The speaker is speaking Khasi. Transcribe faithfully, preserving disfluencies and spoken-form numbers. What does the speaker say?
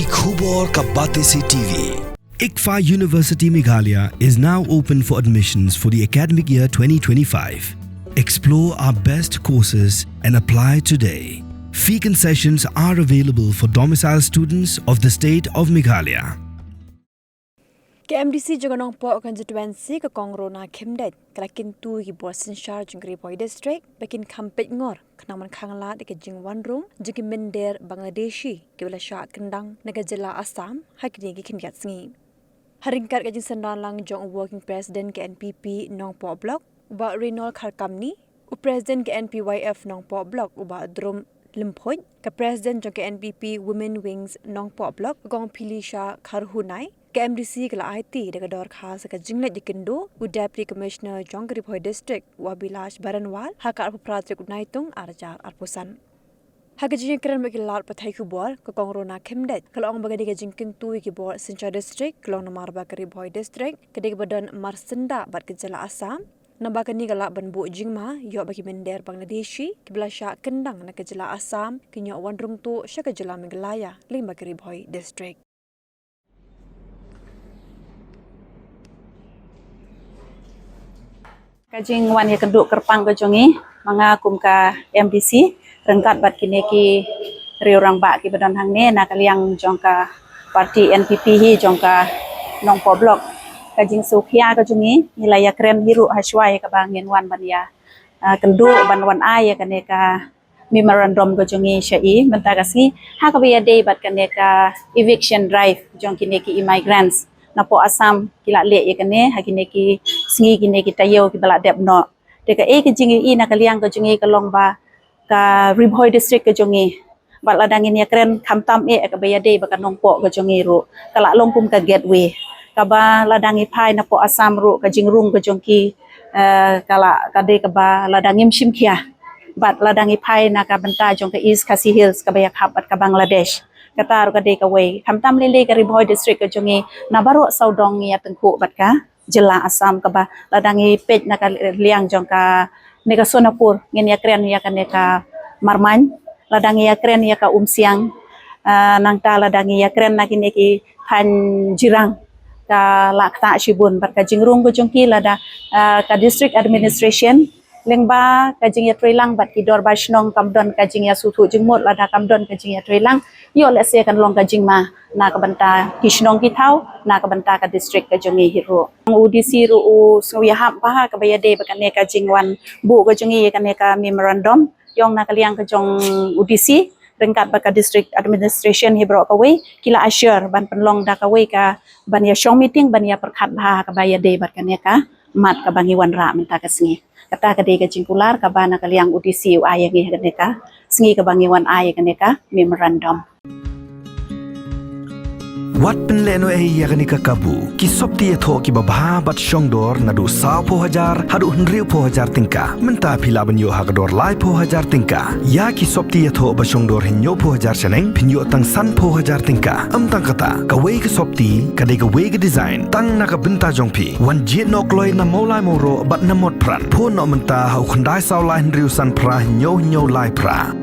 Khubor ka Batesi T V. ICFAI University Meghalaya is now open for admissions for the academic year twenty twenty-five. Explore our best courses and apply today. Fee concessions are available for domicile students of the state of Meghalaya. Ka M D C jong ka Nongpoh constituency, ka Kong Rona Khymdeit, ka la kyntu ïa ki bor synshar jong ka Ri Bhoi District ba kin kham peit ngor khnang ban khang lad ïa ka jingwan rung jong ki mynder Bangladeshi kiba la shah kyndang na ka jylla Assam ha kine ki khyndiat sngi. Ha ryngkat ka jingsynran lang jong u Working President ka N P P Nongpoh Block, u Bah Reynol Kharkamni, u President ka N P Y F Nongpoh Block, u Bah Drum Lymphoit, ka President jong ka N P P Women Wings Nongpoh Block, ka Kong Philisha Kharhunai, ka M D C ka la aiti da ka dorkhas ka jingleit jingkynduh u Deputy Commissioner jong ka Ri Bhoi District, u Abhilash Baranwal, ha ka arphew phra tarik u Naitung arhajar arphew san. Ha ka jingïakren bad ki lad pathai khubor, ka Kong Rona Khymdeit ka la ong ba ka dei ka jingkyntu ïa ki bor synshar district ka long namar ba ka Ri Bhoi District ka dei kaba don marsyndah bad ka jylla Assam, naba kane ka lah ban buh jingma ïoh ba ki mynder Bangladeshi kiba la shah kyndang na ka jylla Assam kin ïoh wan rung tuh sha ka jylla Meghalaya lyngba ka Ri Bhoi District. Ka jingwan ïakynduh kyrpang ka jong ngi, ma nga kum ka M D C, ryngkat bad kine ki riew rangbah kiba don hangne na ka liang jong ka party N P P hi jong ka Nongpoh Block. Ka jingsngewkhia ka jong ngi, ngi la ïakren hi ruh ha shuwa ïa kaba ngin wan ban ïa, ah, kynduh ban wan ai ïa kane ka memorandum ka jong ngi sha i mynta ka sngi ha kaba ïadei bad kane ka eviction drive jong kine ki immigrants napoh Assam ki la leh ïa kane ha kine ki sngi kine ki taïew kiba la dep noh. Te kaei ka jingïohi na ka liang ka jong ngi ka long ba ka Ri Bhoi District ka jong ngi, bad lada ngin ïakren khamtam eh kaba ïadei bad ka Nongpoh ka jong ngi ruh ka la long kum ka gateway kaba lada ngi phai napoh Assam ruh ka jingrung ka jong ki, eh, ka la ka dei kaba lada ngim shim khia. Bad lada ngi phai na ka bynta jong ka East Khasi Hills kaba ïakhap bad ka Bangladesh, kata ruh ka dei kawei. Khamtam lei lei ka Ri Bhoi District ka jong ngi na baroh sawdong ngi ïatyngkhuh bad ka jylla Assam, kaba lada ngi peit na ka liang jong kane ka Sonapur ngin ïakren ïa kane ka Marmain, lada ngi ïakren ïa ka Umsiang, ah, nangta lada ngi ïakren na kine ki thaiñ jirang ka la ktah shibun bad ka jingrung ka jong ki lada, ah, ka district administration lyngba ka jingïatreilang bad ki dorbar shnong kam don ka jingïasngewthuh jingmut lada kam don ka jingïatreilang, ïoh lehse kan long ka jingma na ka bynta ki shnong ki thaw, na ka bynta ka district ka jong ngi hi ruh. U D C ruh u sngew ïahap bha ha kaba ïadei bad kane ka jingwan buh ka jong ngi ïa kane ka memorandum. Ïong na ka liang ka jong u D C ryngkat bad ka district administration hi baroh kawei ki la assure ban pynlong da kawei ka ban ïa shong meeting ban ïa pyrkhat bha ha kaba ïadei bad kane ka mat kaba ngi wanrah mynta ka sngi. Kata ka dei ka jingkular kaba na ka liang u D C u ai ïa ngi ha kane ka sngi kaba ngi wan ai ïa kane ka memorandum. Wat pynlehnohei ïa kane ka kabu. Ki sopti ïathoh kiba bha bad shongdor naduh sawphew hajar haduh hynriewphew hajar tyngka. Mynta phi lah ban ïoh ha ka dor laiphew hajar tyngka. Ïa ki sopti ïathoh ba shongdor hynñiewphew hajar shaneng phin ïoh tang sanphew hajar tyngka. Ym tang kata, kawei ka sopti ka dei kawei ka design tang na ka bynta jong phi. Wan jied noh kloi na Mawlai Mawroh bad na Motphran. Phone noh mynta ha u khyndai saw lai hynriew san phra hynñiew hynñiew lai phra.